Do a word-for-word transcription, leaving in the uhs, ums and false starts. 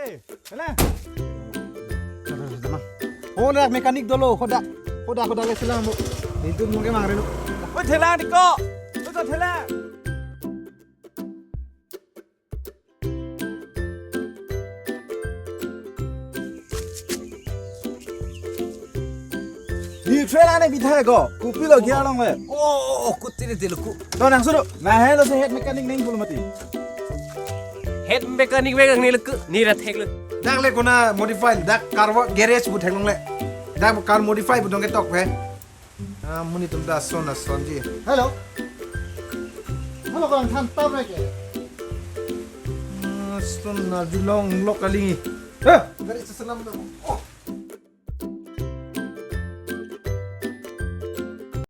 Hela. Hodak mekanik dolo, hodak. Hodak, hodak le selam mo. Itu mungkin mang reno. Oi, thela diko. Oi, ko thela. Ni trela ne bithai ko. Kopilo gya long le. Oh, oh, oh, kuti ni tilu ku. To nang suruh. Nah, hello se head mechanic neng bulu mati. Head mechanic megang ni leku, ni ra thek le. Dak le kona modify, dak car wa-, garage bu theklong le. Dak car modify bu dong ketok he. Ah, muni tum da son na son ji. Hello. Hello, kang than tam re ke. Ah, son na julong lok kali. Eh, gari sesenam dong. Oh.